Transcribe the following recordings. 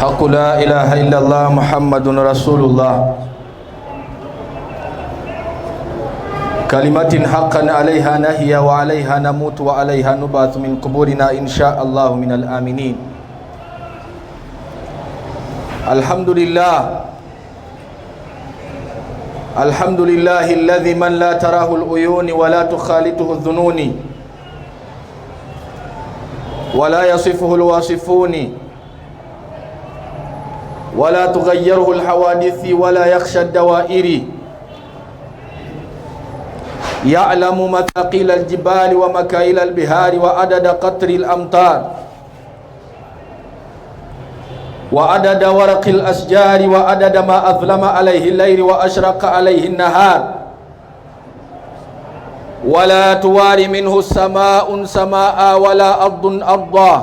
حق لا إله إلا الله محمد رسول الله كلمة حقا عليها نهي وعليها نموت وعليها نبعث من قبورنا إن شاء الله من الآمنين. الحمد لله، الحمد لله الذي من لا تراه العيون ولا تخالطه الظنون ولا يصفه الواصفون ولا تغيره الحوادث ولا يخشى الدوائر، يعلم مثاقيل الجبال ومكايل البهار وعدد قطر الأمطار وعدد ورق الأشجار وعدد ما أظلم عليه الليل وأشرق عليه النهار، ولا تواري منه السماء سماء ولا أرض أرضا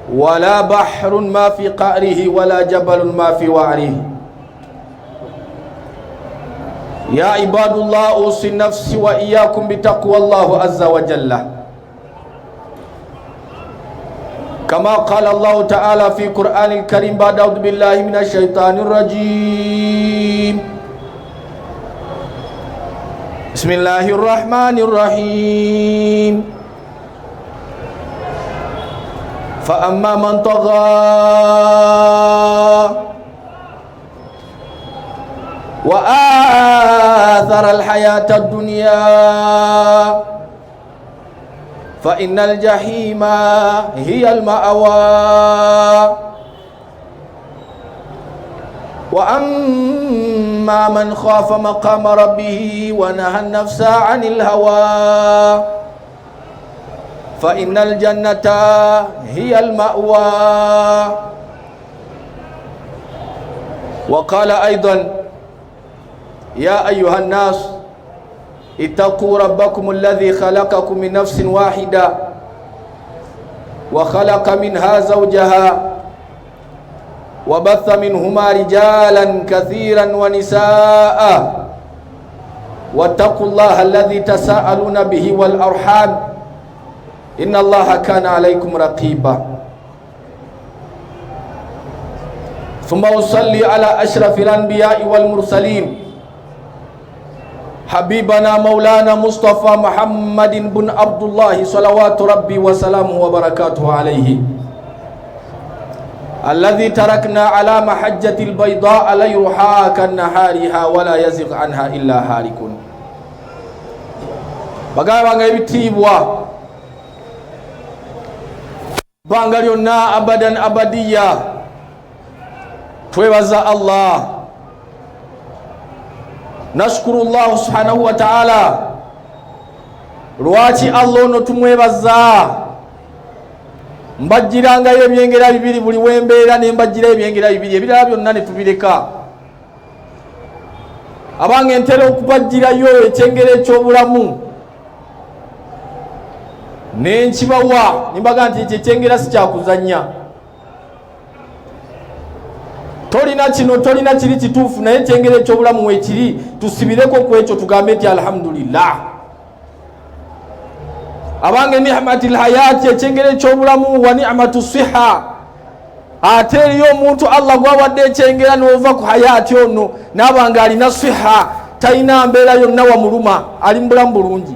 ولا بحر ما في قعره ولا جبل ما في وعره. يا عباد الله، أوصي نفسي وإياكم بتقوى الله عز وجل، كما قال الله تعالى في قرآن الكريم بعد أعوذ بالله من الشيطان الرجيم. بسم الله الرحمن الرحيم. فأما من طغى وآثر الحياة الدنيا فإن الجحيم هي المأوى. وأما من خاف مقام ربه ونهى النفس عن الهوى فإن الجنة هي المأوى. وقال أيضا: يا أيها الناس اتقوا ربكم الذي خلقكم من نفس واحدة وخلق منها زوجها وبث منهما رجالا كثيرا ونساء واتقوا الله الذي تساءلون به والأرحام إن الله كان عليكم رقيبا. ثم أصلي على أشرف الأنبياء والمرسلين حبيبنا مولانا مصطفى محمد بن عبد الله صلوات ربي وسلامه وبركاته عليه، الذي تركنا على محجة البيضاء ليلها كنهارها ولا يزغ عنها إلا هالك. Bagamba nga ebitiibwa bbanga lyonna abadan abadiya, twebaza Allah, nashukuru llahu subhanahu wa ta'ala. Lwaki Allah ono tumwebaza? Mbajjirangayo ebyengera bibiri buli wembeera, ne mbajjirayo ebyengera bibiri, ebirala byonna ne tubireka. Abange, ntera okubajjirayo ekyengera eky'obulamu nenkibawa, nimbaga nti ekyo ekyengera si kyakuzannya. Tolina kino, tolina kiri kituufu, naye ekyengera ekyobulamu wekiri, tusibireko ku ekyo tugambe nti alhamdulillah. Abange, nihmati lhayati, ekyengera ekyobulamu, wa nimatu siha. Ate eriyo omuntu Allah gwawadde ekyengera nova ku hayati ono naaba nga alina siha, talina mbeera yonna wamuluma, ali mubulamu bulungi.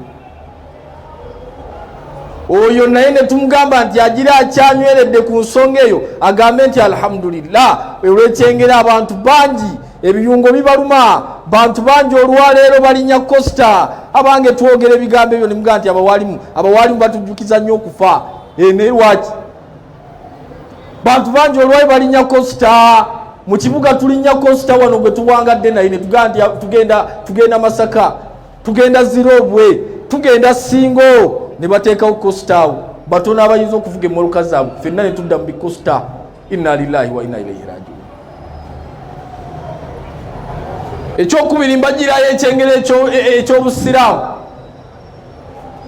Oyo naye ne tumugamba nti agira akyanyweredde ku nsonga eyo, agambe nti alhamdulillah. Olw'ekyengera abantu bangi ebiyungo bibaluma, bantu bangi olwaleero balinya costa. Abange, twogera ebigambo ebyo nemugamba nti abawalimu batujjukiza nnyo okufa. Naye lwaki bantu bangi olwali balinya costa mu kibuga? Tulinya costa wano gwe tuwangadde naye netugamba nti tugenda Masaka, tugenda Zirobwe, tugenda Singo, ne bateekawo costa awo. Batono abayinza okuvuga emmotoka zaabwe, ffenna ne tudda mu bikosta. Inna lillahi wa inna ilaihi rajiun. Ekyokubiri, mbagirayo ekyengera ekyobusiraamu,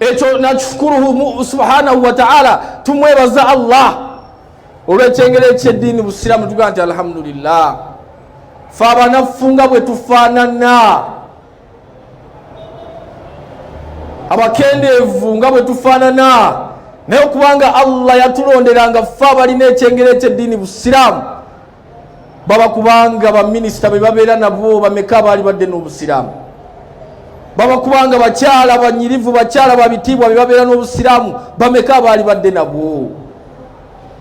ekyo nashukuruhu subhanahu wa ta'ala, tumwebaza Allah olw'ekyengera ekyeddiini busiraamu. Tugamba nti alhamdulillah, fe abanafu nga bwe tufaanana, abakendeevu nga bwe tufaanana, Naye okubanga Allah yatulonderanga ffe abalina ekyengera ekyeddiini busiraamu, baba kubanga baminisita be babeera nabo bameka abaali badde n'obusiraamu, baba kubanga bakyala banyirivu, bakyala babitiibwa be babeera n'obusiraamu bameka abaali badde nabwo.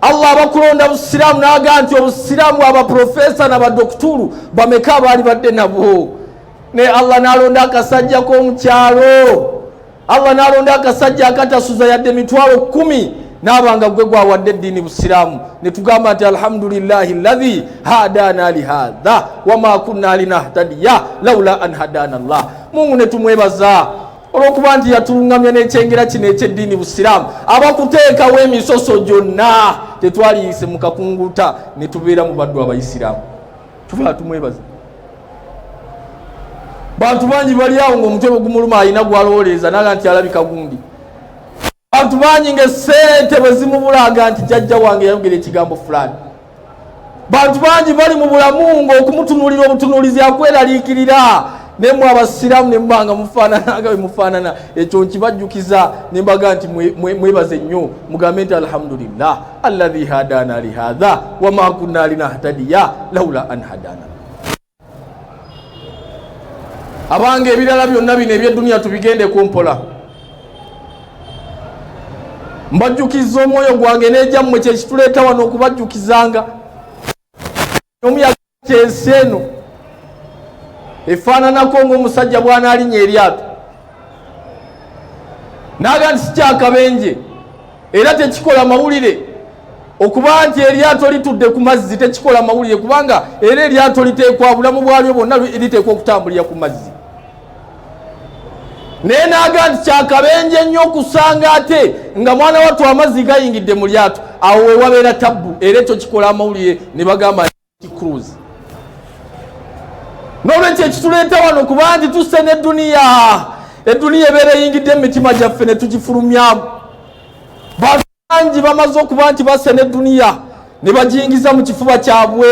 Allah abakulonda busiraamu n'agaa nti obusiraamu abaprofesa n'abadokutulu bameka abaali badde nabwo. Naye Allah n'alonda akasajja k'omukyalo, Allah n'alonda akasajja akatasuza yadde 100,000, n'abanga gwe gwawadde eddiini busiraamu. Ne tugamba nti alhamdulillahi llahi hadana lihadha wama kunna linahtadiya laula an hadana llah. Mungu ne tumwebaza olw'okuba nti yatulungamya n'ekyengera kino eky'eddiini busiraamu. Abakuteekawo emisoso gyonna tetwaliyise mu kakunguta ne tubeera mu baddu abayisiraamu. Tuba tumwebaza. Bantu bangi bali awo ng'omutwe bwe gumuluma alina gwalowolereza naga nti alabika gundi. Bantu bangi ng'essente bwe zimubulaga nti jjajja wange yayogera ekigambo fulani. Bantu bangi bali mu bulamu ng'okumutunuulira obutunuulizi akweraliikirira. Nemwe abasiraamu ne mubanga mufaanana nga bwe mufaanana, ekyo nkibajjukiza ne mbaga nti mwebaze nnyo, mugambe nti alhamdulillah alladhi hadana lihadha wama kunna linahtadiya laula an hadana. Abange ebirala byonna bino eby'edduniya tubigendeko mpola. Mbajjukiza omwoyo gwange n'egyammwe kyekituleeta wano okubajjukizanga. Omuyaga kyensi eno efaananako ng'omusajja bw'anaalinnya eryato n'aga nti sikyakabenje, era tekikola mawulire okuba nti eryato litudde ku mazzi, tekikola mawulire kubanga era eryato liteekwa bulamu bwalyo bwonna liteekwa okutambulira ku mazzi. Naye n'aga nti kyakabenje nnyo okusanga ate nga mwana wattu amazzi gayingidde mu lyato, awo we wabeera tabbu, era ekyo kikola amawulire ne bagamba nti cruise. N'olwekyo ekituleeta wano kuba nti tusse n'edduniya, edduniya ebeera eyingidde mu mitima gyaffe ne tugifulumyamu. Bantu bangi bamaze okuba nti basse n'edduniya ne bagiyingiza mu kifuba kyabwe.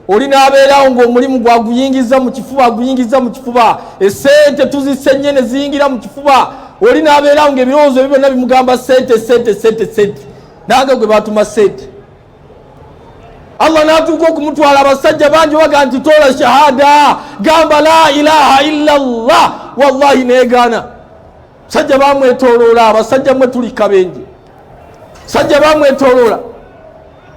Oli n'abeerawo ng'omulimu gwaguyingiza mu kifuba, aguyingiza mu kifuba, essente tuzisse nnyo ne ziyingira mu kifuba. Oli n'abeerawo ng'ebirowoozo ebyo byonna bimugamba sente, sente, sente, sente, nange gwe batuma sente. Allah n'atuuka okumutwala, abasajja bangi baga nti toola shahada, gamba la ilaha illa Allah, wallahi neegaana. Sajja bamwetoloola, abasajja mwe tuli kabenje, sajja bamwetoloola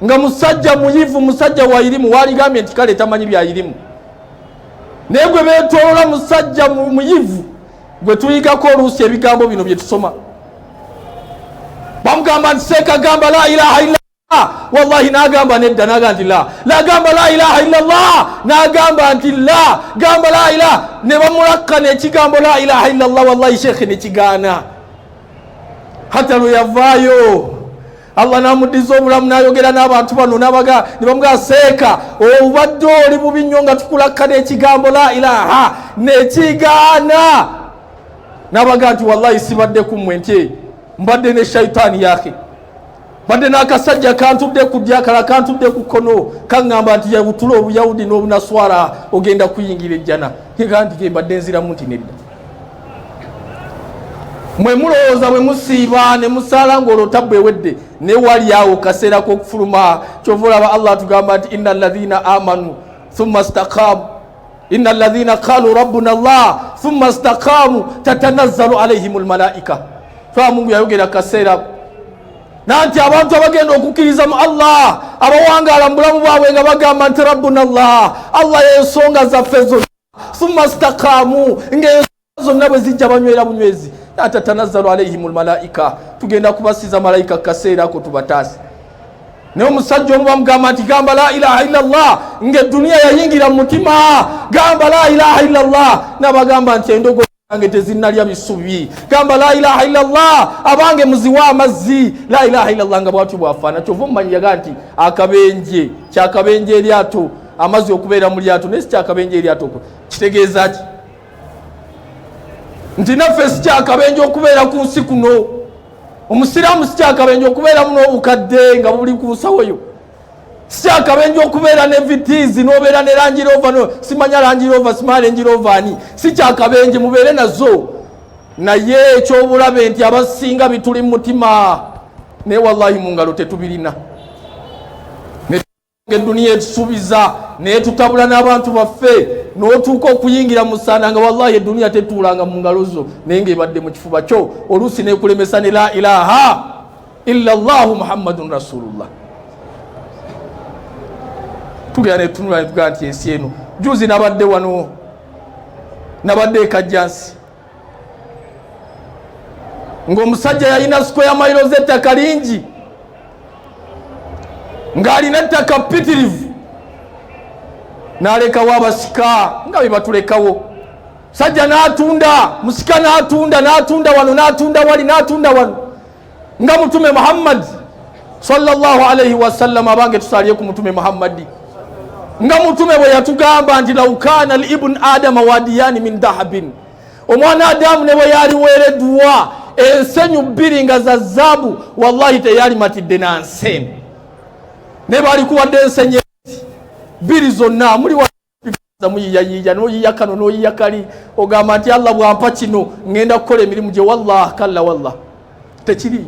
nga musajja muyivu, musajja wa irimu, waligambye nti kale tamanyi bya irimu, naye gwe betoloola musajja muyivu gwe tuyigako oluusi ebigambo bino bye tusoma. Bamugamba nti seeka gamba la ilaha illa wallahi, n'agamba nedda, n'agamba nti la, n'agamba la ilaha illallah, n'agamba nti la, gamba la ilaha, ne bamulakkana ekigambo la ilaha illallah, wallahi shekhe nekigaana. Hata lwe yavaayo Allah n'amuddiza obulamu n'ayogera n'abantu bano n'abaga ne bamugaa seeka obadde oli bubi nnyo nga tukulakkana ekigambo la ilaha nekigaana. N'abaga nti wallahi sibadde kummwe, nti mbadde ne shaitaani yake, badde n'akasajja kantudde ku ddyo akala kantudde ku kkono kaŋŋamba nti yabutula obuyawudi n'obunaswara ogenda kuyingira ejjana. Nti nti mbadde nziramu nti nedda. Mwe mulowooza bwe musiiba ne musaala ng'olwo tabbu ewedde, ne wali awo kaseera k'okufuluma. Kyova olaba Allah atugamba nti inna alladhina amanu thumma staqamu, inna alladhina qalu rabbuna Allah thumma staqamu tatanazzalu alayhim almalaika. Twa Mungu yayogera kaseera nanti abantu abagenda okukkiriza mu Allah abawangaala mu bulamu bwabwe nga bagamba nti rabbuna Allah, Allah y'ensonga zaffe zonna, thumma staqamu, ng'ensonga zonna bwe zijja banywera bunywezi, tatanazzalu alayhim almalaika, tugenda kubasiza malayika kaseera ako tubataase. Naye omusajja omu bamugamba nti gamba la ilaha illallah, ng'edduniya yayingira mu mutima, gamba la ilaha illallah, n'abagamba nti endogo zange tezinnalya bisubi, gamba la ilaha illallah, abange muziwe amazzi, la ilaha illallah, nga bwatyo bwafaana. Kyova omumanyi yaga nti akabenje kyakabenje eryato amazzi okubeera mu lyato, naye si kyakabenje eryato kitegeeza ki nti naffe si kyakabenje okubeera ku nsi kuno. Omusiraamu si kyakabenje okubeeramu n'obukadde nga buli ku nsawo yo, si kyakabenje okubeera ne vitiizi n'obeera ne Range Rover, no simanya Range Rover, simanya Range Rover ani, si kyakabenje mubeere nazo. Naye ekyobulabe nti abasinga bituli mu mutima. Naye wallahi mu ngalo tetubirina. Eduniya etusuubiza naye tutabula n'abantu baffe, n'otuuka okuyingira mu ssaana nga wallahi eduniya tetuulanga mu ngalo zo, naye ng'ebadde mu kifuba kyo, oluusi n'ekulemesa ne la ilaha illa llahu muhammadun rasulullah. Tugenda netunula netugaa nti ensi eno. Juzi nabadde wano, nabadde ekajjansi ng'omusajja yalina square mailo z'ettaka lingi, ng'alina ettaka ppitirivu, n'alekawo abasika nga bye batulekawo. Sajja n'atunda, musika n'atunda, n'atunda wano, n'atunda wali, n'atunda wano, nga Mutume Muhammadi sallallahu alaihi wasallam. Abange, tusalye ku Mutume Muhammadi, nga Mutume bwe yatugamba nti lau kana libun adama wadiyani min dahabin, omwana Adamu ne bwe yaliweereddwa ensenyu bbiri nga za zaabu, wallahi teyalimatidde na nsenu. Ne balikuwadde ensenyu bbiri zonna, muli muyiyayiya, noyiya kano, noyiya kali, ogamba nti Allah bwampa kino ngenda kukola emirimu gye. Wallah kalla, wallah tekiriyo.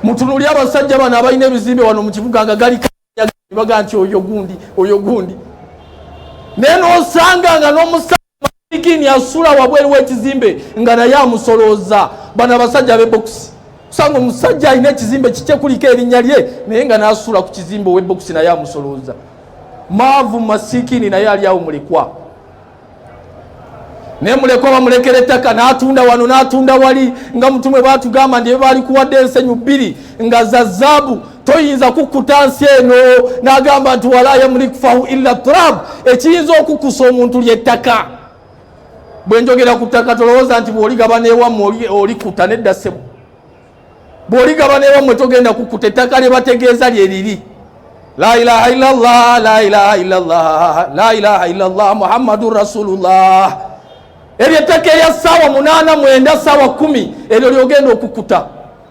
Mutunuli abasajja bano abalina ebizimbe wano mu kibuga nga gali, baga nti oyo gundi, oyo gundi, naye nosanga nga n'omusajja asula wabweru w'ekizimbe nga naye amusolooza. Bano abasajja ab'ebokisi, osanga omusajja alina ekizimbe kikye kuliko erinnya lye, naye nga n'asula ku kizimbe ow'ebokisi naye amusolooza. Maavu masikini, naye ali awo mulekwa, naye mulekwa bamulekera ettaka, n'atunda wano, n'atunda wali, nga Mutume batugamba nti balikuwadde ensenyu bbiri nga za zaabu, toyinza kukkuta nsi eno. N'agamba nti wala yamlikfahu illa turab, ekiyinza okukusa omuntu lyettaka. Bwe njogera ku ttaka, tolowooza nti bw'oligaba newammwe olikuta. Nedda ssebo, bw'oligaba newammwe togenda kukuta. Ettaka lye bategeeza lye liri la ilaha illallah, la ilaha illallah, la ilaha illallah, muhammadun rasulullah. Eryo ettaka erya ssaawa 8, 9, ssaawa 10, eryo lyogenda okukuta,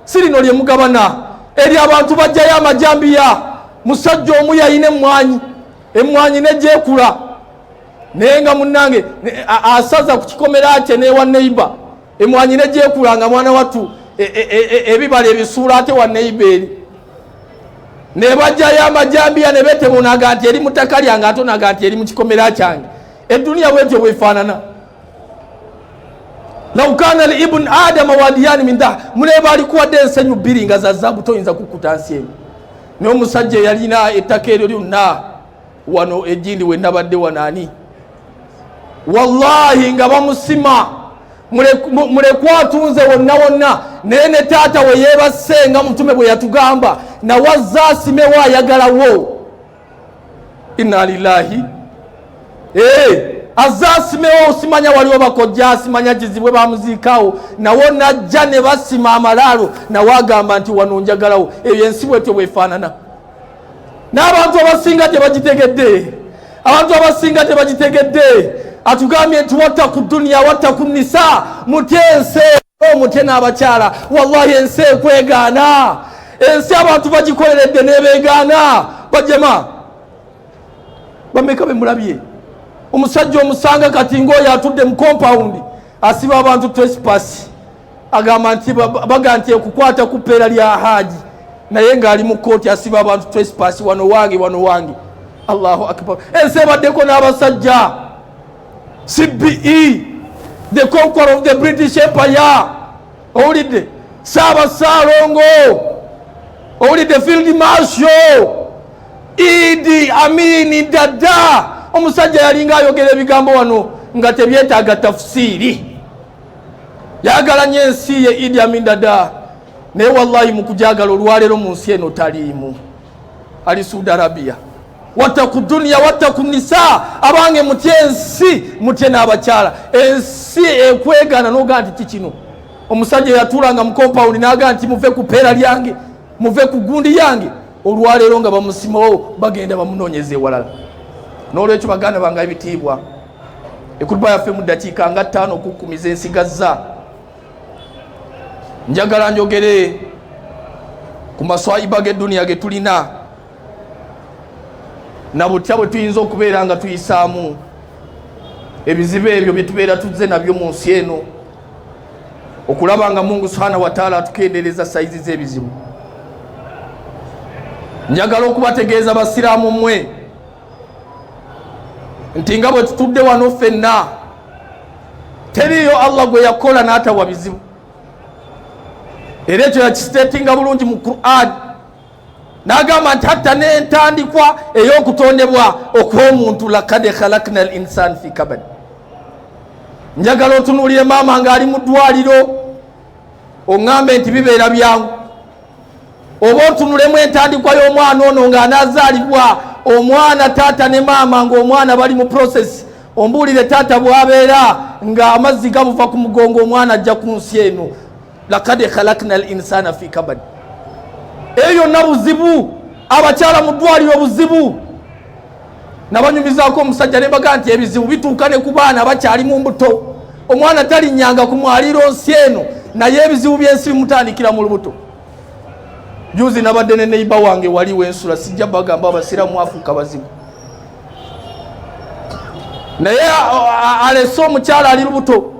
si lino lye mugabana. Eryo abantu bajjayo amajambiya. Musajja omu yayina emmwanyi, emmwanyi negyekula, naye nga munnange asaza ku kikomera kye newa neiba, emwanyi negyekula, nga mwana wattu ebibala ebisuula ate wa neiba eri. Nebajjayo amajambiya ne betemunaga nti eri mu ttaka lyange, ate onaga nti eri mu kikomera kyange. Eduniya bwetyo bwefaanana. Lau kana liibun adama wadiyani min dah, muleba alikuwadde ensenyu bbiri nga za zaabu, toyinza kukkuta nsi eno. Naye omusajja eyalina ettaka eryo lyonna wano ejindi we nabadde wanaani, wallahi nga bamusima mulekwa atunze wonna wonna, naye ne taata we yeebase nga Mutume bwe yatugamba, nawazza asimewo ayagalawo. Inna lillahi. Azze asimewo, simanya waliwo bakojja, simanya kizibwe bamuziikawo, nawo najja ne basima amalaalo, nawe agamba nti wano njagalawo. Eyo ensi bwetyo bwefaanana, n'abantu abasinga tebagitegedde, abantu abasinga tebagitegedde. Atugambye nti wattaku duniya wattaku nisa, mutye ensi, omutye n'abakyala. Wallahi ensi ekwegaana, ensi abantu bagikoleredde nebeegaana. Bajema bameka bemulabye omusajja omusanga kati ngaoyo atudde mu compound asiba abantu trespass, agamba nti baga nti ekukwata ku ppeera lya haaji, naye ng'ali mu kooti asiba abantu trespass, wano wange, wano wange. Allahu akbar! Ensi ebaddeko n'abasajja CBE, the conqueror of the British Empire, owulidde, Saabasaalongo, owulidde, Field Marshal Idi Amini Dada. Omusajja yalinga ayogera ebigambo wano nga tebyetaaga tafusiiri. Yagala nyo ensi ye Idi Amin Dada, naye wallahi mukujagala olwaleero mu nsi eno taliimu, ali Saudi Arabia. Wattaku duniya wattaku nisa, abange mutye ensi, mutye n'abakyala. Ensi ekwegaana nogaa nti kikino. Omusajja yatuulanga mu kompawundi n'agaa nti muve ku peera lyange, muve ku gundi yange, olwaleero nga bamusimawo, bagenda bamunoonyeza ewalala. N'olwekyo baganda bange ebitiibwa, ekutuba yaffe mu ddakiika nga 5 okukkumiza ensigazza, njagala njogere ku maswayiba g'edduniya ge tulina na butya bwe tuyinza okubeera nga tuyisaamu ebizibu ebyo bye tubeera tuzze nabyo mu nsi eno. Okulaba nga Mungu subhanahu wataala atukendeereza sayizi z'ebizibu. Njagala okubategeeza basiraamu mmwe nti nga bwe tutudde wano ffenna, teriiyo Allah gwe yakola n'atawa bizibu. Era ekyo yakisiteetinga bulungi mu Quran, n'agamba nti hatta n'entandikwa ey'okutondebwa okw'omuntu, lakad khalakna al insan fi kabad. Njagala otunuulire maama ng'ali mu ddwaliro, oŋŋambe nti bibeera byangu, oba otunulemu entandikwa y'omwana ono ng'anaazaalibwa, omwana taata ne maama ng'omwana bali mu process, ombuulire taata bw'abeera ng'amazzi gamuva ku mugongo, omwana ajja ku nsi eno. Lakad khalakna al insana fi kabad. Eyo yonna buzibu. Abakyala mu ddwaliro buzibu. Nabanyumizaako omusajja ne baga nti ebizibu bituuka ne ku baana bakyali mu mbuto. Omwana talinnyanga ku mwaliiro nsi eno, naye ebizibu by'ensi bimutandikira mu lubuto. Juzi nabadde ne neiba wange wali wensula, sijja bagamba abasiraamu afuuka bazibu, naye alese omukyala ali lubuto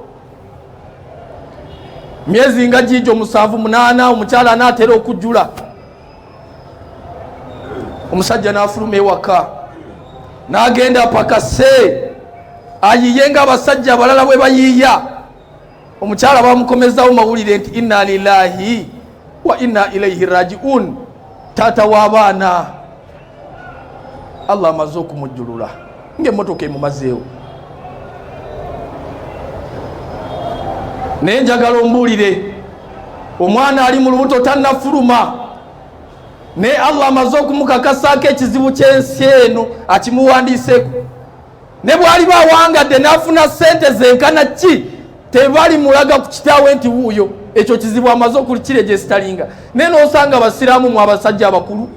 myezi nga giijo 7 8, omukyala anaatera okujjula. Omusajja n'afuluma ewaka n'agenda apakase ayiye ng'abasajja abalala bwe bayiiya. Omukyala bamukomezawo mawulire nti inna lillahi wa inna ilaihi rajiun, taata w'abaana Allah amaze okumujjulula ng'emmotoka emumazeewo. Naye njagala ombuulire, omwana ali mu lubuto tannafuluma, naye Allah amaze okumukakasaako ekizibu ky'ensi eno, akimuwandiiseeko. Ne bw'aliba awangadde n'afuna ssente zenkana ki, tebali mulaga ku kitaawe nti wuuyo. Ekyo kizibu amaze okukiregesitalinga. Naye n'osanga abasiraamu mu abasajja abakulu,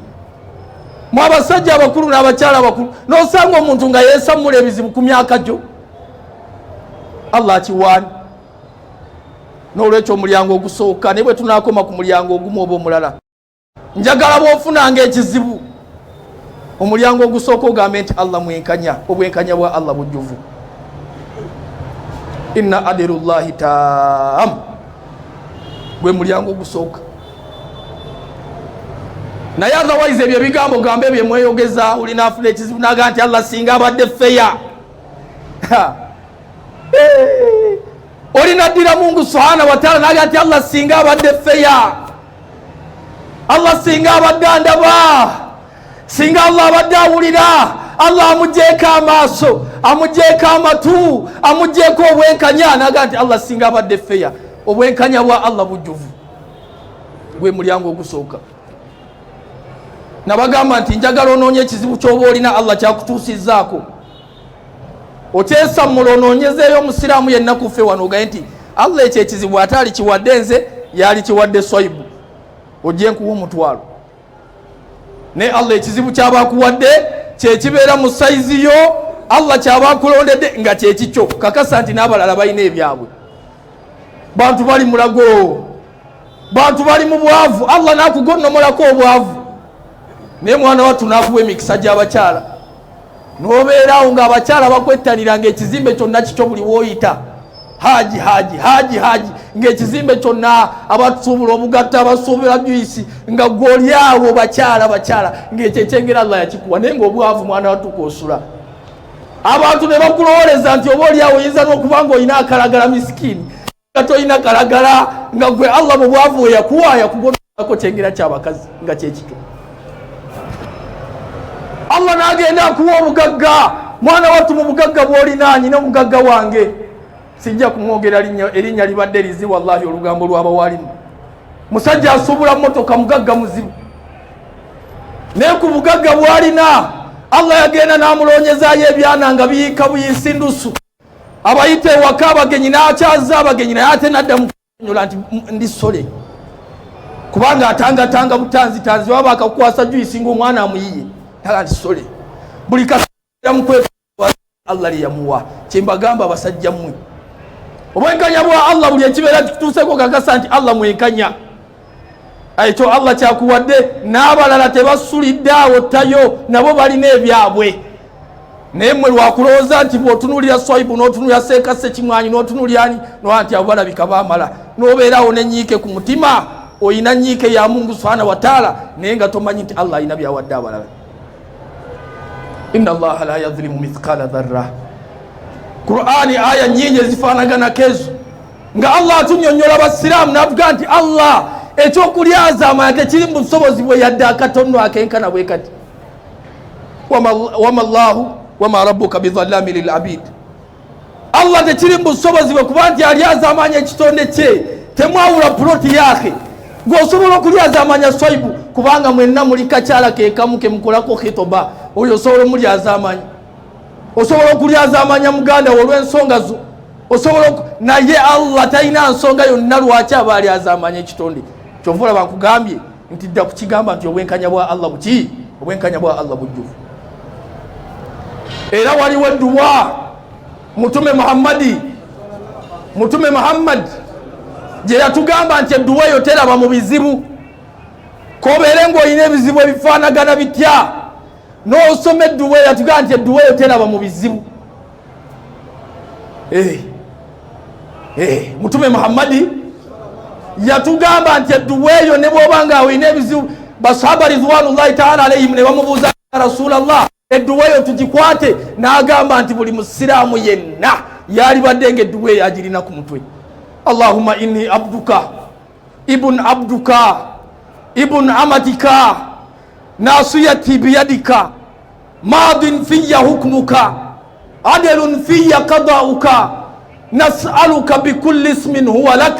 mu abasajja abakulu n'abakyala abakulu, n'osanga omuntu nga yeesammula ebizibu ku myaka gyo. Allah akiwaani. N'olwekyo omulyango ogusooka, naye bwe tunaakoma ku mulyango ogumu oba omulala, njagala bw'ofunanga ekizibu, omulyango ogusooka ogambe nti Allah mwenkanya, obwenkanya bwa Allah bujjuvu. Inna adirullahi tam, gwe mulyango ogusooka. Naye otherwise ebyo ebigambo gambe byemweyogeza, olina afuna ekizibu naga nti Allah singa abadde feya, olinaddira Mungu subhana wataala naga nti Allah singa abadde feya, Allah singa abadde andaba, singa Allah abadde awulira. Allah amugyeko amaaso, amugyeko amatu, amugyeko obwenkanya, naga nti Allah singa abadde feya. Obwenkanya bwa Allah bujjuvu, gwe mulyango ogusooka. Nabagamba nti njagala onoonye ekizibu ky'oba olina Allah kyakutuusizzaako, okyesammula onoonyezeeyo omusiraamu yenna ku ffe wano, ogaye nti Allah ekyo ekizibu ate alikiwadde nze, yalikiwadde swaibu, ojje nkuwa omutwalo. Naye Allah ekizibu kyaba akuwadde kyekibeera mu sayizi yo, Allah kyaba akulondedde nga kyekikyo. Kakasa nti n'abalala balina ebyabwe. Bantu bali mulago, bantu bali mu bwavu, Allah n'akugonnomolako obwavu, naye mwana wattu n'akuwa emikisa gy'abakyala, n'obeeraawo ng'abakyala bakwettanira, ng'ekizimbe kyonna kikyo. Buli wooyita, haji haji haji haji, ng'ekizimbe kyonna abasuubula obugatta, abasuubula juisi, nga gwoli awo bakyala bakyala, ng'ekyo ekyengera Allah yakikuwa, naye ng'obwavu mwana wattu kwosula. Abantu ne bakulowooleza nti oba oli awo oyinza n'okuba ng'olina akalagala, misikiini, nga tolina kalagala, nga gwe Allah mu bwavu we yakuwa yakugonako kyengera kyabakazi nga kyekikyo. Allah n'agenda akuwa obugagga, mwana wattu, mu bugagga bw'olina, nyina omugagga wange, sijja kumwogera erinnya, libadde lizi wallahi, olugambo lw'abawalimu. Musajja asuubula motoka, mugagga muzibu, naye ku bugagga bw'alina Allah yagenda n'amuloonyezaayo ebyana nga biyiika buyisi ndusu. Abayita ewaka abagenyi, n'akyaza abagenyi, naye ate nadda mukunyola nti ndi sole, kubanga atangatanga butanzitanzi, baba akakukwasa juyisi ngaomwana amuyiye, aga nti sole buli kaseera mukweka Allah lyeyamuwa. Kyembagamba abasajja mmwe, obwenkanya bwa Allah, buli ekibeera kituuseko kakasa nti Allah mwenkanya. Ekyo Allah kyakuwadde n'abalala tebasulidde awo ttayo, nabo balina ebyabwe. Naye mmwe lwakulowooza nti bw'otunuulira Swaibu n'otunuulira Seeka Ssekimwanyi n'otunuulira ani noa nti abo balabika baamala, n'obeerawo n'ennyiike ku mutima, olina nnyiike ya Mungu subhana wa taala, naye nga tomanyi nti Allah alina by'awadde abalala. Inna Allaha la yadhlimu mithqala dharra. Qur'ani aya nyingi ezifaanaganako ezo nga Allah atunyonnyola Abasiraamu n'atugaa nti Allah ekyokulyazaamanya tekiri mu busobozi bwe yadde akatono akenkana bwe kati. Wama llahu wama rabbuka bidhallami lil abid. Allah tekiri mu busobozi bwe kuba nti alyazaamanya ekitonde kye, temwawula puloti yake gweosobola okulyazaamanya Swaibu kubanga mwenna muli kakyala kekamu kemukolako khitoba, oyo osobola omulyazaamanya, osobola okulyazaamanya muganda wo olw'ensonga zo, osobola, naye Allah talina nsonga yonna lwaki aba alyazaamanya ekitonde. Kyova olaba nkugambye nti dda kukigamba nti obwenkanya bwa Allah buki, obwenkanya bwa Allah bujjuvu. Era waliwo edduwa Mutume Muhammadi, Mutume Muhammad gye yatugamba nti edduwa eyo teraba mu bizibu, kobeere ng'olina ebizibu ebifaanagana bitya, n'osoma edduwa eyo, yatugamba nti edduwa eyo teraba mu bizibu. Mutume Muhammadi yatugamba nti edduwa eyo ne bw'oba nga olina ebizibu, basahaba ridwanullahi taala alayhim ne bamubuuza, Rasulallah, edduwa eyo tugikwate? N'agamba nti buli musiraamu yenna yalibadde nga edduwa eyo agirina ku mutwe. Allahumma inni abduka ibun abduka ibun amatika nasiyati biyadika madin fiya hukmuka adlun fiya qadauka nas'aluka bikulli ismin huwa lak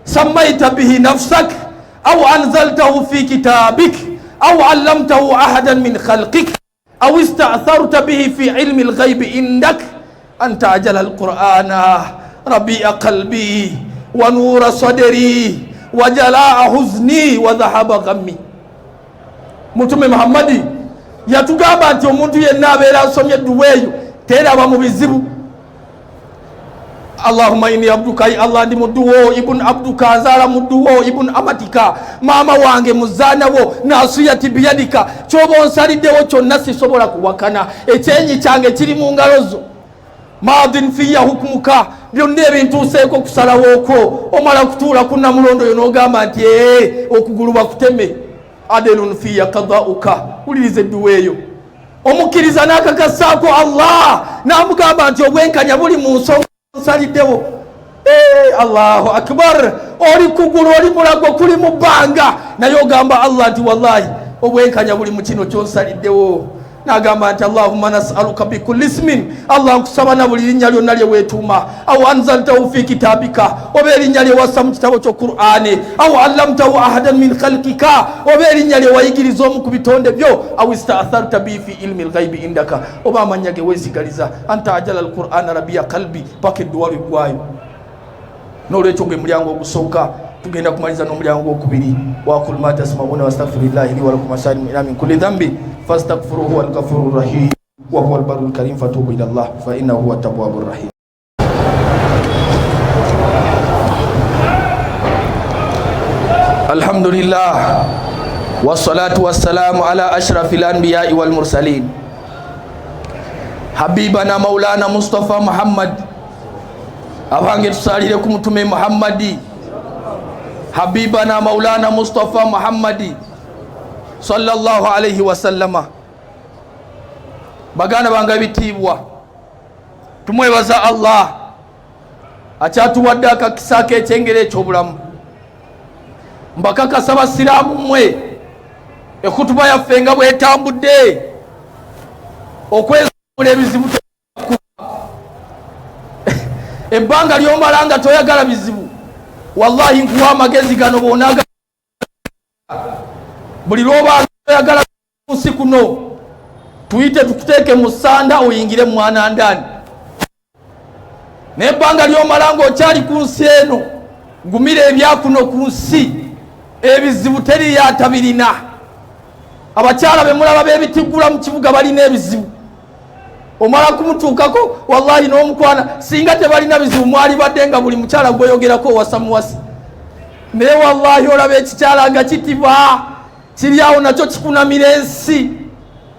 sammaita bihi nafsak aw anzaltahu fi kitabik aw allamtahu ahadan min khalqik aw ista'tharta bihi fi ilmi alghaybi indak an ta'jala alqur'ana rabi'a qalbi wa nura sadri wa jalaa huzni wa dhahaba ghammi. Mutume Muhammadi yatugamba nti omuntu yenna abeera asomye edduwa eyo teraba mu bizibu. Allahumma inni abduka, Allah ndi mudduwo, ibun abduka, nzaala mudduwo, ibun amatika, maama wange muzaana wo, nasiyati biyadika, kyoba onsaliddewo kyonna sisobola kuwakana, ekyenyi kyange kiri mu ngalo zo, madin fiya hukumuka, byonna ebintuuseeko kusalawo okwo, omala kutuula ku namulondo yo n'ogamba nti ee okugulu bakuteme, adelun fiya kadauka. Wuliriza edduwa eyo, omukkiriza n'akakasaako Allah n'amugamba nti obwenkanya buli mu nsonga nsaliddewo. Allahu akbar, oli kugulu oli mulago kuli mu bbanga, naye ogamba Allah nti wallahi obwenkanya buli mu kino kyonsaliddewo. N'agamba nti Allahumma nas'aluka bikulli ismin, Allah nkusaba na buli linnya lyonna lye weetuuma, aw anzaltahu fi kitabika, oba erinnya lye wassa mu kitabo kyo Qur'ani, aw allamtahu ahadan min khalqika, oba erinnya lye wayigiriza omu ku bitonde byo, aw istatharta bi fi ilmi lghaibi indaka, oba amannya ge weesigaliza, anta ajala alqur'ana rabiya qalbi, paka edduwa lweggwayo. N'olwekyo gwe mulyango ogusooka, tugenda kumaliza n'omulyango gwokubiri. Wakul ma tasmauna wastaghfirillahi li walakum wasairi min kulli dhambi fastaghfiruhu huwa alghafuru rahim wa huwa albarru alkarim fatubu ila Allah fa innahu huwa tawwabu rahim. Alhamdulillah wassalatu wassalamu ala ashrafil anbiya'i wal mursalin habibana maulana Mustafa Muhammad. Abange tusalire ku Mutume Muhammadi habibana maulana Mustafa Muhammadi sallallahu alaihi wasallama. Baganda bange ebitiibwa, tumwebaza Allah akyatuwadde akakisa k'ekyengera eky'obulamu. Mbakakasa basiraamu mmwe, ekutuba yaffe nga bwetambudde okwezula ebizibu, ebbanga lyomala nga toyagala bizibu, wallahi nkuwa amagezi gano, bwonaga buli lwoba toyagala nsi kuno, tuyite tukuteeke mu ssanda oyingire mwana ndani. Naye ebbanga lyomala ng'okyali ku nsi eno, gumira ebyakuno ku nsi, ebizibu teriyo atabirina. Abakyala bemulaba b'ebitiggula mu kibuga balina ebizibu, omala kumutuukako wallahi n'omukwana. Singa tebalina bizibu mwalibadde nga buli mukyala gweyogerako owasa muwasi, naye wallahi olaba ekikyala nga kitiba kiri awo nakyo kikunamira ensi.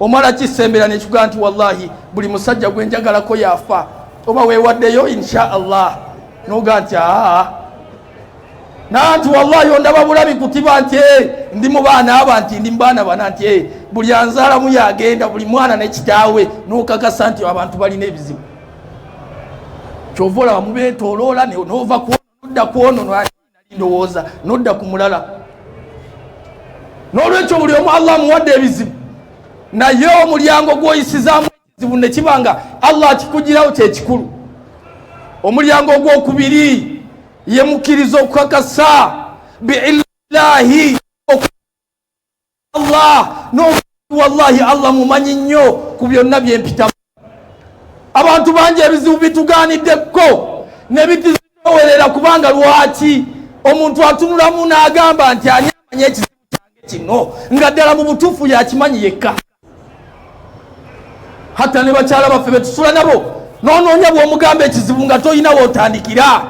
Omala kisembera nekikugaa nti wallahi buli musajja gwe njagalako yafa, oba weewaddeyo insha Allah, nogaa nti aa nanti wallahi ondaba bulabi kutiba nti ndi mu baana aba, nti ndi mu baana bana, nti buli anzaalamu yagenda, buli mwana ne kitaawe, n'okakasa nti abantu balina ebizibu. Kyova olaba mubeetoloola nova nodda kwono ndowooza nodda ku mulala. N'olwekyo buli omu Allah amuwadde ebizibu, naye omulyango gw'oyisizaamu ekizibu ne kiba nga Allah akikugirawo kyekikulu. Omulyango ogwokubiri ye mukkiriza okukakasa biillahi Allah, no wallahi Allah mumanyi nnyo ku byonna byempitamu. Abantu bangi ebizibu bitugaaniddeko ne bituzitowerera, kubanga lwaki omuntu atunulamu n'agamba nti ani amanyi ekizibu kyange kino, nga ddala mu butuufu yakimanyi yekka. Hatta ne bakyala baffe betusula nabo, nonoonya bw'omugamba ekizibu nga tolina w'otandikira,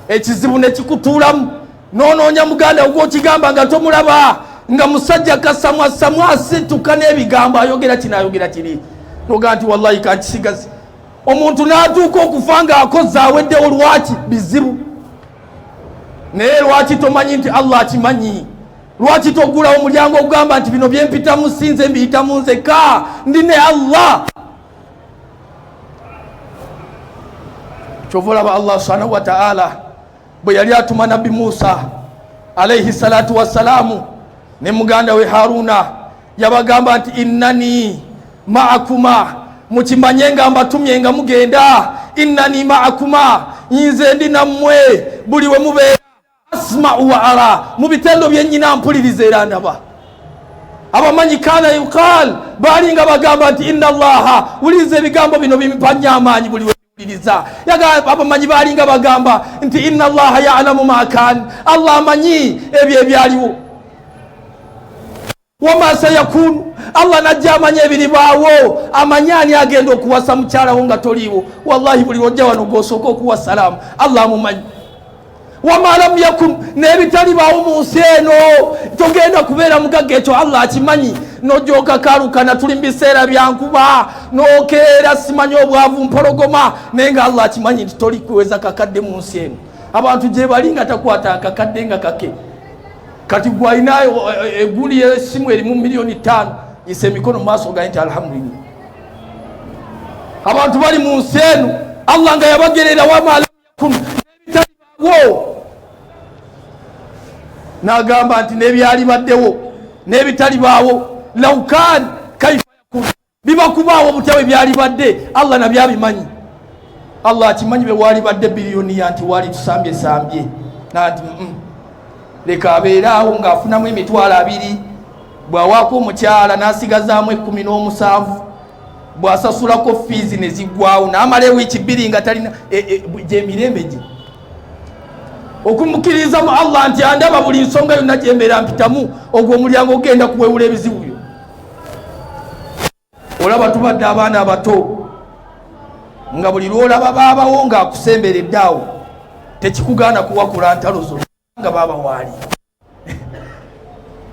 ekizibu ne kikutuulamu. Nonoonya muganda gw'okigamba nga tomulaba, nga musajja kasamwasamwa asituka n'ebigambo, ayogera kino ayogera kiri, nogaa nti wallahi kankisigaze. Omuntu n'atuuka okufa ng'akoze aweddewo. Lwaki bizibu? Naye lwaki tomanyi nti Allah akimanyi? Lwaki toggulawo omulyango ogugamba nti bino byempitamu sinze mbiyitamu nzekka, ndi ne Allah? Kyova olaba Allah subhanahu wa ta'ala bwe yali atuma Nabbi Musa alaihi salatu wassalaamu ne muganda we Haruna, yabagamba nti innani maakuma, mukimanye nga mbatumye nga mugenda, innani maakuma, nze ndi nammwe buli we mubeera, asmau wa ara, mu bitendo byennyina mpuliriza era ndaba. Abamanyi kana yuqal, baali nga bagamba nti inna Allaha, wuliriza ebigambo bino bimpa nnyo amaanyi buli wewuliriza. Abamanyi baali nga bagamba nti inna Allaha yalamu ma kan, Allah amanyi ebyo ebyaliwo, wama sayakunu, Allah najja amanyi ebiribaawo, amanyi ani agenda okuwasa mukyalawo nga toliiwo. Wallahi buli lwojja wano gwosooka okuwa salaamu Allah amumanyi. Wama lam yakun, n'ebitalibaawo mu nsi eno, togenda kubeera mugagga, ekyo Allah akimanyi. Nojooka kalukana, tuli mu biseera byankuba, nokeera simanyi obwavu mpologoma, naye nga Allah akimanyi nti toli kuweza kakadde mu nsi eno. Abantu gye bali nga takwata akakadde nga kake. Kati gwe alina egundi y'essimu erimu 5,000,000, yisa emikono mu maaso gaye nti alhamdulillah. Abantu bali mu nsi eno Allah nga yabagerera wama lam yakun, n'ebitalibaawo, n'agamba nti n'ebyalibaddewo n'ebitalibaawo, laukan kaifa yakun, biba kubaawo butya bwe byalibadde, Allah nabyo abimanyi. Allah akimanyi bwe walibadde biliyoniya nti wali tusambye sambye nanti leka abeere awo ng'afunamu 20,000, bw'awaako omukyala n'asigazaamu 17, bw'asasulako fiizi ne ziggwawo, n'amala ewiiki 2 nga talina gyemirembe gye. Okumukiriza mu Allah nti andaba buli nsonga yonna gyembeera mpitamu, ogwo omulyango ogenda kuwewula ebizibu byo. Olaba tubadde abaana abato nga buli lwolaba baabawo ng'akusemberedde awo, tekikugaana kuwakula ntalo zo nga baaba waali.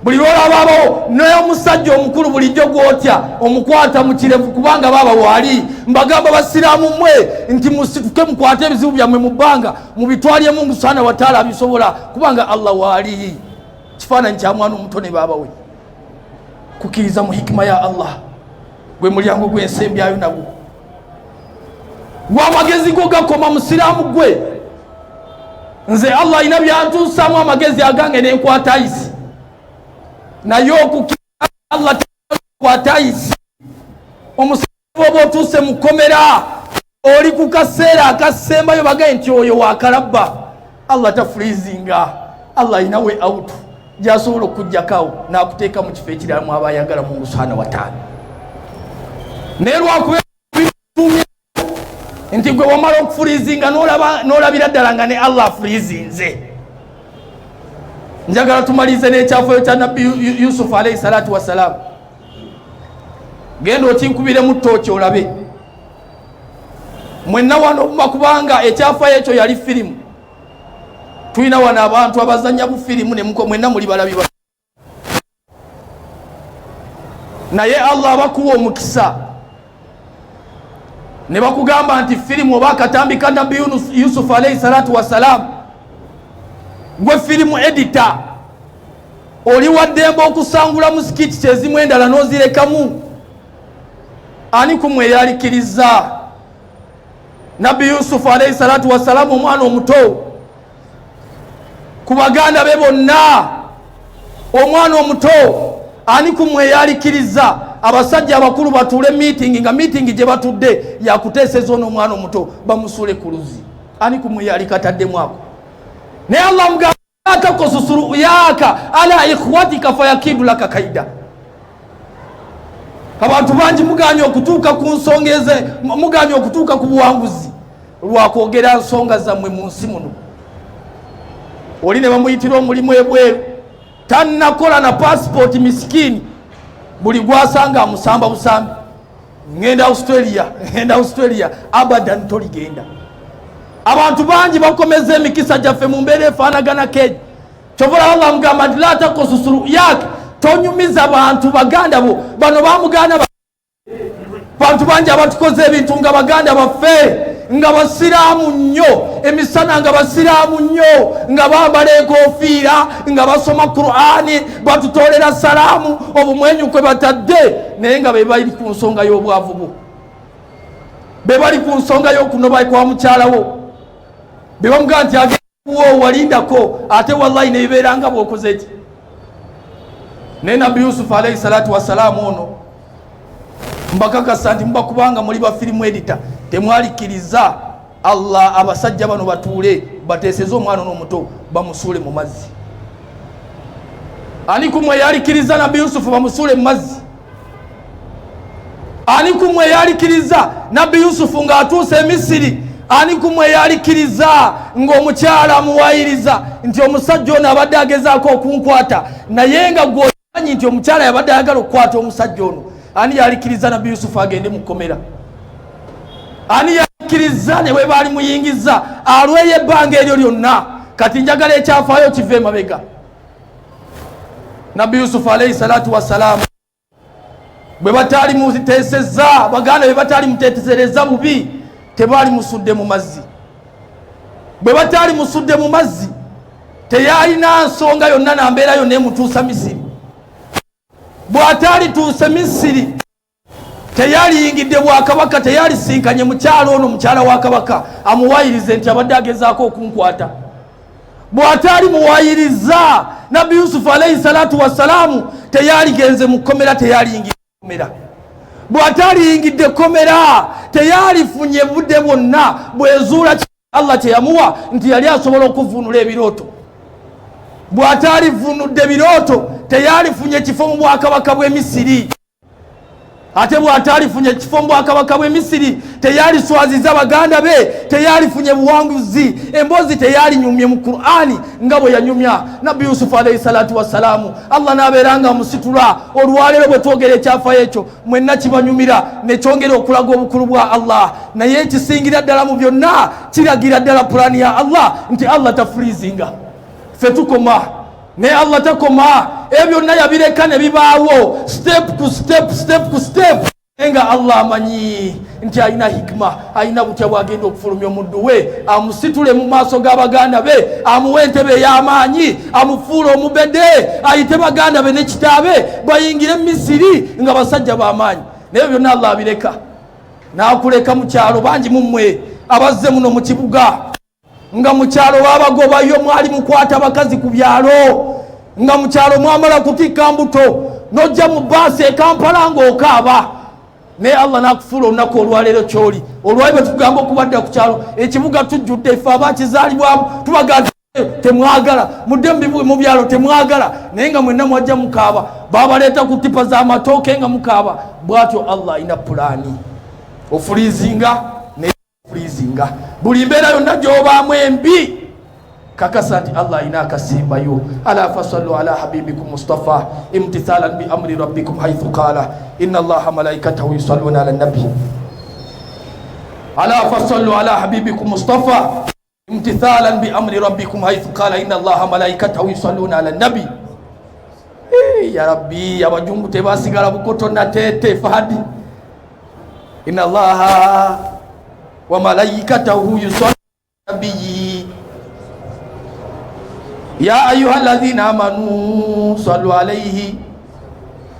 Buli lwolaba baabawo n'omusajja omukulu bulijjo gwotya omukwata mu kirevu kubanga baaba waali. Mbagamba basiraamu mmwe nti musituke mukwate ebizibu byammwe mu bbanga, mubitwalye Mungu subhanahu wa ta'ala abisobola, kubanga Allah waali. Kifaananyi kya mwana omuto ne baaba we. Kukkiriza mu hikima ya Allah gwe mulyango gw'ensembyayo, nagwo gw'amagezi go gakoma. Musiraamu gwe nze Allah alina byantuusaamu amagezi agange nenkwata ayisi, naye okukkiriza Allah kwata ayisi. Omusiraamu oba otuuse mu kkomera oli ku kaseera akasembayo, bagaye nti oyo wakalabba, Allah tafreezinga, Allah alina way out gyasobola okujjakawo n'akuteeka mu kifo ekirala mwaba ayagala Mungu subhanahu wa ta'ala. Naye lwakuba nti gwe wamala okufreezinga n'olabira ddala nga ne Allah afreezinze. Njagala tumalirize n'ekyafayo kya Nabbi Yusufu alayhi salatu wassalam. Genda okinkubiremu ttooki olabe mwenna wano, kubanga ekyafayo ekyo yali firimu. Tulina wano abantu abazanya bu firimu ne mwenna muli balabi ba. Naye Allah abakuwa omukisa ne bakugamba nti firimu oba akatambi ka Nabbi Yusufu alaihi salatu wassalaamu, gwe firimu edita, oli waddembe okusangula mu skiti kyezimu endala n'ozirekamu. Ani kumwe yalikiriza Nabbi Yusufu alaihi salatu wassalaamu, omwana omuto ku baganda be bonna, omwana omuto, ani kumwe yalikiriza abasajja abakulu batuule meeting, nga meeting gye batudde yakuteeseza ono omwana omuto bamusuule ku luzzi? Ani kumwe yalikataddemu ako? Naye Allah mugamba, takusus ruyaka ala ikhwatika fayakidu laka kaida. Abantu bangi muganye okutuuka ku nsonga eze, muganye okutuuka ku buwanguzi lwakwogera nsonga zammwe mu nsi muno. Oli ne bamuyitira omulimu ebweru, tannakola na pasipooti, misikini, buli gwasanga amusamba busambi, ngenda Australia, ngenda Australia. Abadan toligenda. Abantu bangi bakomeza emikisa gyaffe mu mbeera efaanagana keji. Kyovula Allah mugamba nti la takusus ruyak, tonyumiza bantu baganda bo. Bano bamugana. Bantu bangi abatukoze ebintu nga baganda baffe, nga basiraamu nnyo emisana, nga basiraamu nnyo, nga bambala enkofiira, nga basoma Qur'ani, batutolera salaamu, obumwenyu kwe batadde, naye nga be bali ku nsonga y'obwavu bwo, be bali ku nsonga y'okunoba kwa mukyalawo, be bamugamba nti agenwo walindako, ate wallahi nebibeera nga bwokoze ki. Naye Nabbi Yusufu alaihi salatu wassalaamu ono, mbakakasa nti muba kubanga muli ba firimu edita, temwalikkiriza Allah abasajja bano batuule bateeseze omwana ono omuto bamusuule mu mazzi. Ani kumwe yalikiriza Nabbi Yusufu bamusuule mu mazzi? Ani kumwe yalikiriza Nabbi Yusufu ng'atuuse e Misiri? Ani kumwe yalikiriza ng'omukyala amuwayiriza nti omusajja ono abadde agezaako okunkwata, naye nga gwomanyi nti omukyala yabadde ayagala okukwata omusajja ono? Ani yalikiriza Nabbi Yusufu agende mu kkomera? Ani yalikiriza ne bwe baali muyingiza alweyo ebbanga eryo lyonna? Kati njagala ekyafaayo kiva emabega. Nabbi Yusufu alaihi salatu wassalaamu, bwe bataali muteeseza baganda bwe bataali muteesereza bubi, tebaali musudde mu mazzi. Bwe bataali musudde mu mazzi, teyalina nsonga yonna nambeera yonna emutuusa Misiri. Bw'ataalituuse Misiri, teyaliyingidde bwakabaka, teyalisinkanye mukyalo ono, mukyala wa kabaka, amuwayirize nti abadde agezaako okunkwata. Bw'ataali muwayiriza, Nabbi Yusufu alaihi salatu wassalaamu teyaligenze mu kkomera, teyaliyingidde kkomera. Bw'ataaliyingidde kkomera, teyalifunye budde bwonna bwezuula Allah kyeyamuwa nti yali asobola okuvunula ebirooto. Bw'ataalivunudde birooto, teyalifunye kifo mu bwakabaka bw'e Misiri. Ate bw'ataalifunye ekifo mu bwakabaka bw'e Misiri, teyaliswaziza baganda be, teyalifunye buwanguzi, emboozi teyalinyumye mu Qur'ani nga bwe yanyumya. Nabbi Yusufu alaihi salatu wassalaamu, Allah n'abeera nga amusitula. Olwaleero bwe twogera ekyafayo ekyo, mwenna kibanyumira nekyongera okulaga obukulu bwa Allah. Naye ekisingira ddala mu byonna, kiragira ddala pulaani ya Allah nti Allah tafurizinga. Ffe tukoma, naye Allah takoma. Ebyo byonna yabireka ne bibaawo step ku step, step ku step, naye nga Allah amanyi nti alina hikima, alina butya bwagenda okufulumya omuddu we, amusitule mu maaso g'abaganda be, amuwe entebe ey'amaanyi, amufuule omubede, ayite baganda be ne kitaabe bayingire Misiri nga basajja b'amaanyi. Naye byonna Allah abireka n'akuleka mu kyalo. Bangi mummwe abazze muno mu kibuga nga mu kyalo babagobayo, mwali mukwata bakazi ku byalo, nga mu kyalo mwamala kutikka mbuto, nojja mu baasi e Kampala ng'okaaba, naye Allah n'akufuula olunaku olwaleero kyoli. Olwali bwe tugamba okubadda ku kyalo, ekibuga tujjudde ffe abakizaalibwamu, tubaga nti temwagala mudde mu byalo, temwagala, naye nga mwenna mwajja mukaaba, babaleeta ku tipa z'amatooke nga mukaaba. Bwatyo Allah alina pulaani ofulizinga ne freezinga buli mbeera yonna gy'obaamu embi. Kakasa nti Allah alina akasimbayo. Ala fasallu ala habibikum Mustafa imtithalan bi amri rabbikum haithu qala inna Allaha malaikatahu yusalluna ala nabi. Ala fasallu ala habibikum Mustafa imtithalan bi amri rabbikum haithu qala inna Allaha malaikatahu yusalluna ala nabi. Ya rabbi, abajungu tebasigala Bukoto Nateete. Fahadi, inna Allaha wa malaikatahu yusalli nabiyyi ya ayuha alladhina amanu sallu alayhi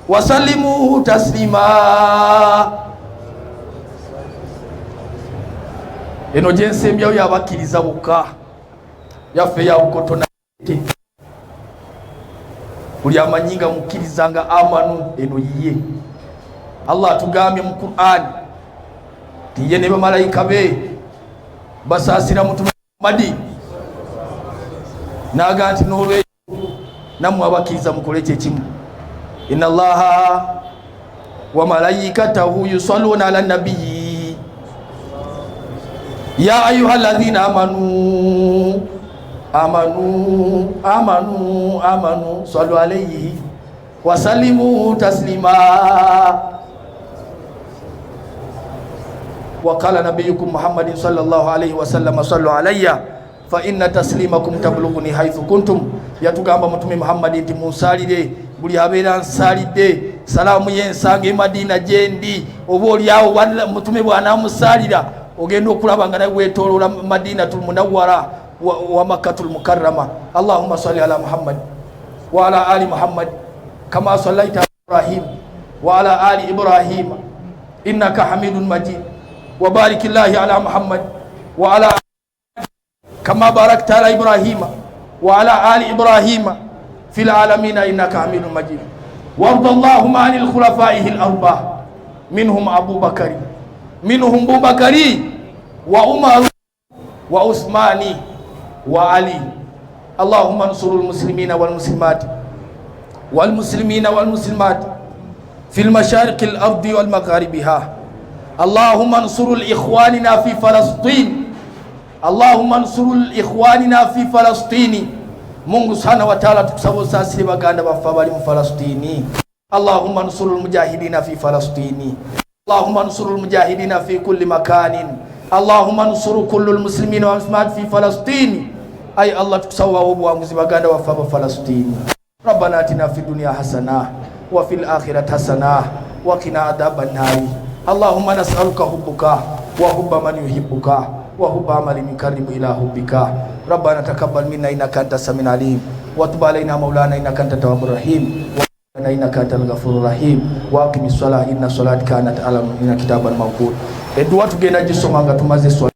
wasallimu taslima. Eno gyensembyayo yabakkiriza bokka, yaffe ya Bukoto Nateete. Buli amanyi nga mukkiriza nga amanu, eno yiye. Allah atugambye mu Qur'ani tiye ne bamalayika be basaasira mutume Muhammadi, naga nti n'olwekyo nammwe abakkiriza mukole kyekimu. Inna Allaha wa malaikatahu yusalluna ala nabiyi ya ayuha alladhina amanu amanu amanu amanu sallu alayhi wasalimu taslima. Waqala nabiyukum Muhammadin sallallahu alayhi wasallam sallu alayya fa inna taslimakum tablughuni haythu kuntum. Yatugamba mutume Muhammadi nti munsalire, buli abeera nsalidde salaamu yensanga e Madiina gyendi. Oba oliawo mutume bwanamusalira, ogenda okulaba nga nawe wetoloola Madinatul Munawwara wa Makkatul Mukarrama. Allahumma salli ala Muhammad wa ala ali Muhammad kama sallaita Ibrahim wa ala ali Ibrahim innaka hamidun majid, wa barik llahi ala Muhammad wa ala kama barakta ala Ibrahima wa ala ali Ibrahima fil alamina innaka hamidun majid. Warda allahuma anil khulafaihi al-arba, minhum Abubakari, minhum Bubakari wa Umaru wa Uthmani wa Ali. Allahumma ansuru lmuslimina walmuslimat walmuslimina walmuslimat fi lmashariqi lardi walmagharibiha. Allahumma ansuru likhwanina fi Falastin, allahumma ansuru likhwanina fi Falastini. Mungu subhanahu wa taala, tukusaba osaasire baganda baffe abali mu Falastini. Allahumma ansuru lmujahidina fi Falastini, allahumma ansuru lmujahidina fi kulli makanin, allahumma ansuru kullu lmuslimina walmuslimat fi Falastini. Ay Allah, tukusaba bawe obuwanguzi baganda baffe aba Falastini. Rabbana atina fi dunya hasana wa fil akhirati hasana wa qina adhaban nari. Allahumma nas'aluka hubbuka wa hubba man yuhibbuka wa hubba amalin yukarribu ila hubbika. Rabbana taqabbal minna innaka anta samiul alim wa tub alaina maulana innaka anta tawwabur rahim wa innaka antal ghafurur rahim. Wa aqimi ssalah, inna salata kanat ala mu'minina kitaban mawqut. Edduwa tugenda gisoma nga tumaze swala.